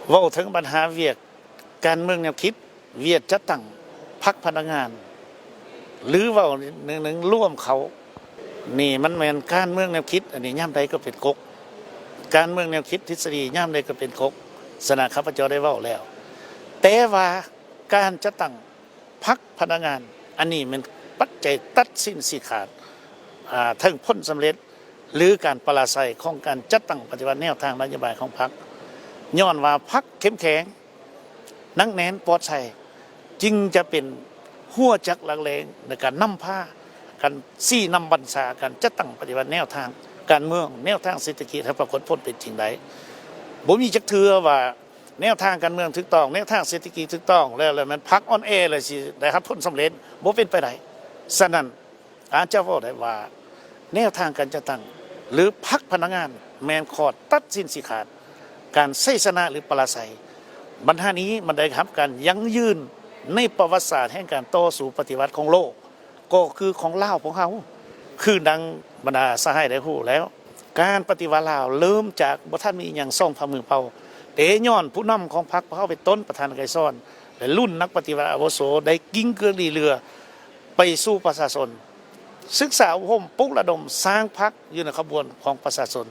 ເວົ້າເຖິງບັນຫາວຽກການເມືອງແນວຄິດ, ວຽກຈັດຕັ້ງພັກພະນັກງານ ຫຼືເວົ້າໜຶ່ງໆລວມເຂົ້ານີ້ ມັນແມ່ນການເມືອງແນວຄິດ ອັນນີ້ຍາມໃດກໍເປັນກົກ, ການເມືອງແນວຄິດທິດສະດີຍາມໃດກໍເປັນກົກ. ສະນັ້ນ ຂ້າພະເຈົ້າໄດ້ເວົ້າແລ້ວ, ແຕ່ວ່າການຈັດຕັ້ງພັກພະນັກງານ ອັນນີ້ແມ່ນປັດໄຈຕັດສິນຊີ້ຂາດ ອາ ເຖິງຜົນສຳເລັດ ຫຼື ການປະລາໄຊຂອງການຈັດຕັ້ງປະຕິບັດແນວທາງນະໂຍບາຍຂອງພັກ. ຍ້ອນວ່າພັກເຂັ້ມແຂງ, ໜັກແໜ້ນ, ປອດໃສ ຈຶ່ງຈະເປັນຫົວຈັກຫຼັກແຫຼ່ງໃນການນຳພາ, ການຊີ້ນຳບັນຊາ, ການຈັດຕັ້ງປະຕິບັດແນວທາງການເມືອງ, ແນວທາງເສດຖະກິດໃຫ້ປາກົດຜົນເປັນຈິງໄດ້. ບໍ່ມີຈັກເທື່ອວ່າແນວທາງການເມືອງຖືກຕ້ອງ, ແນວທາງເສດຖະກິດຖືກຕ້ອງ ແລ້ວ ແລ້ວແມ່ນພັກອ່ອນແອ ແລ້ວຊິໄດ້ຮັບຜົນສຳເລັດ, ບໍ່ເປັນໄປໄດ້. ສະນັ້ນ ອາດຈະເວົ້າໄດ້ວ່າ ແນວທາງການຈັດຕັ້ງ ຫຼື ພັກພະນັກງານ ແມ່ນຂໍ້ຕັດສິນຊີ້ຂາດການໄຊຊະນະ ຫຼື ປະລາໄຊ. ບັນຫານີ້ມັນໄດ້ຮັບການຢັ້ງຢືນໃນປະຫວັດສາດແຫ່ງການຕໍ່ສູ້ປະຕິວັດຂອງໂລກ, ກໍຄືຂອງລາວພວກເຮົາ. ຄືດັ່ງບັນດາສະຫາຍໄດ້ຮູ້ແລ້ວ, ການປະຕິວັດລາວເລີ່ມຈາກບໍ່ທັນມີຫຍັງສອງຝ່າມືເປົ່າ, ແຕ່ຍ້ອນຜູ້ນຳຂອງພັກພວກເຮົາເປັນຕົ້ນ ປະທານໄກສອນ ແລະ ລຸ້ນນັກປະຕິວັດອາວຸໂສໄດ້ກິ້ງເກືອກລີ້ເຫຼືອ ໄປສູ່ປະຊາຊົນ, ສຶກສາອົບຮົມ, ປຸກລະດົມ, ສ້າງພັກຢູ່ໃນຂະບວນຂອງປະຊາຊົນ,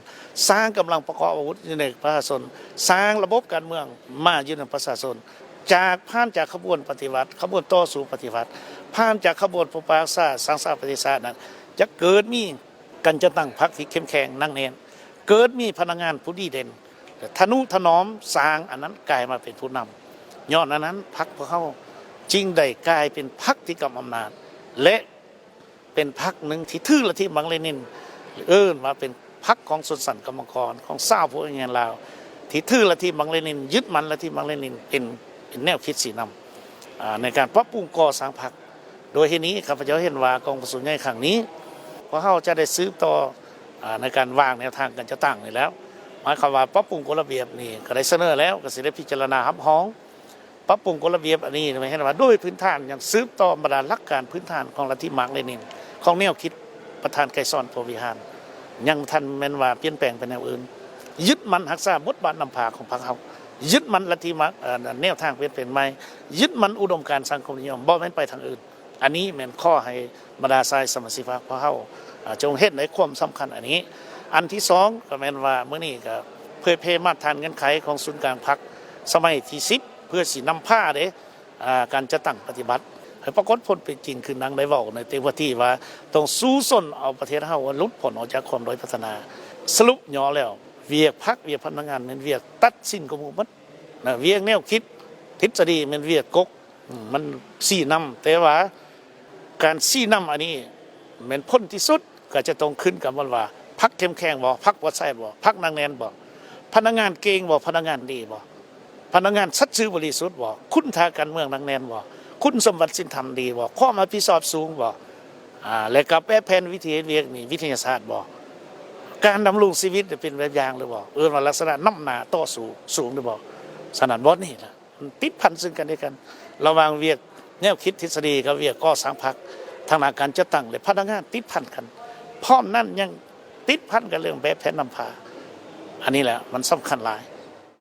ສ້າງກຳລັງປະກອບອາວຸດຢູ່ໃນປະຊາຊົນ, ສ້າງລະບົບການເມືອງມາຢູ່ນຳປະຊາຊົນ, ຈາກ ຜ່ານຈາກຂະບວນປະຕິວັດ, ຂະບວນຕໍ່ສູ້ປະຕິວັດ, ຜ່ານຈາກຂະບວນປົກປັກຊາດ, ສ້າງຊາດປະຕິວັດຊາດນັ້ນ, ຈະເກີດມີການຈັດຕັ້ງພັກທີ່ເຂັ້ມແຂງໜັກແໜ້ນ, ເກີດມີພະນັກງານຜູ້ດີເດັ່ນ, ທະນຸຖະໜອມສ້າງອັນນັ້ນກາຍມາເປັນຜູ້ນຳ. ຍ້ອນອັນນັ້ນ ພັກພວກເຮົາຈຶ່ງໄດ້ກາຍເປັນພັກທີ່ກຳອຳນາດ ແລະ ເປັນພັກໜຶ່ງທີ່ຖືລັດທິມາກເລນິນ, ເອີ້ນວ່າເປັນພັກຂອງຊົນຊັ້ນກຳມະກອນ, ຂອງຊາວຜູ້ແຮງງານລາວ ທີ່ຖືລັດທິມາກເລນິນ, ຍຶດໝັ້ນລັດທິມາກເລນິນເປັນ ເປັນແນວຄິດຊີ້ນຳ ອາ ໃນການປັບປຸງກໍ່ສ້າງພັກ. ໂດຍເຫດນີ້ ຂ້າພະເຈົ້າເຫັນວ່າກອງປະຊຸມໃຫຍ່ຄັ້ງນີ້ ພວກເຮົາຈະໄດ້ສືບຕໍ່ ອາ ໃນການວາງແນວທາງການຈັດຕັ້ງນີ້ແລ້ວ. ໝາຍຄວາມວ່າປັບປຸງກົດລະບຽບນີ້ກໍໄດ້ສະເໜີແລ້ວ, ກໍຊິໄດ້ພິຈາລະນາຮັບຮອງ. ປັບປຸງກົດລະບຽບອັນນີ້ ເຫັນວ່າໂດຍພື້ນຖານຍັງສືບຕໍ່ບັນດາຫຼັກການພື້ນຖານຂອງລັດທິມາກເລນິນ, ຂອງແນວຄິດປະທານໄກສອນ ພົມວິຫານ, ຍັງບໍ່ທັນແມ່ນວ່າປ່ຽນແປງໄປແນວອື່ນ. ຍຶດໝັ້ນຮັກສາບົດບາດນຳພາຂອງພັກເຮົາ, ຍຶດໝັ້ນລັດທິມາກ ເອີ ແນວທາງເປັນ ເປັນໃໝ່, ຍຶດໝັ້ນອຸດົມການສັງຄົມນິຍົມ, ບໍ່ແມ່ນໄປທາງອື່ນ. ອັນນີ້ແມ່ນຂໍໃຫ້ບັນດາຊາຍສະມາຊິກພັກພວກເຮົາ ອາ ຈົ່ງເຫັນໃນຄວາມສຳຄັນອັນນີ້. ອັນທີສອງ ກໍແມ່ນວ່າມື້ນີ້ກໍເຜີຍແຜ່ມາດຖານເງື່ອນໄຂຂອງສູນກາງພັກສະໄໝທີສິບ ເພື່ອຊິນຳພາເດ້ ອາ ການຈັດຕັ້ງປະຕິບັດໃຫ້ປາກົດຜົນເປັນຈິງ ຄືດັ່ງໄດ້ເວົ້າໃນແຕ່ວາທີວ່າ ຕ້ອງສູ້ຊົນເອົາປະເທດເຮົາໃຫ້ຫຼຸດພົ້ນອອກຈາກຄວາມດ້ອຍພັດທະນາ. ສະຫຼຸບຫຍໍ້ແລ້ວ ວຽກພັກ ວຽກພະນັກງານ ແມ່ນວຽກຕັດສິນກວ່າໝູ່ໝົດນະ, ວຽກແນວຄິດທິດສະດີແມ່ນວຽກກົກ ອືມ ມັນຊີ້ນຳ, ແຕ່ວ່າການຊີ້ນຳອັນນີ້ແມ່ນຜົນທີ່ສຸດກໍຈະຕ້ອງຂຶ້ນກັບມັນວ່າ ພັກເຂັ້ມແຂງບໍ່, ພັກປອດໃສບໍ່, ພັກໜັກແໜ້ນບໍ່, ພະນັກງານເກັ່ງບໍ່, ພະນັກງານດີບໍ່, ພະນັກງານສັດຊື່ບໍລິສຸດບໍ່, ຄຸນທາງການເມືອງໜັກແໜ້ນບໍ່, ຄຸນສົມບັດສິນທຳດີບໍ່, ຄວາມຮັບຜິດຊອບສູງບໍ່, ອາ ແລະ ກັບແບບແຜນວິທີເຮັດວຽກນີ້ວິທະຍາສາດບໍ່, ການດຳລົງຊີວິດເປັນແບບຢ່າງຫຼືບໍ່, ເອີ້ນວ່າລັກສະນະນຳໜ້າຕໍ່ສູ້ສູງຫຼືບໍ່. ສະນັ້ນ ບ່ອນນີ້ລະ ມັນຕິດພັນເຊິ່ງກັນແລະກັນ ລະຫວ່າງວຽກແນວຄິດທິດສະດີກັບວຽກກໍ່ສ້າງພັກ, ທາງດ້ານການຈັດຕັ້ງ ແລະ ພະນັກງານຕິດພັນກັນ. ພ້ອມນັ້ນຍັງຕິດພັນກັນເລື່ອງແບບແຜນນຳພາ. ອັນນີ້ແຫຼະມັນສຳຄັນຫຼາຍ.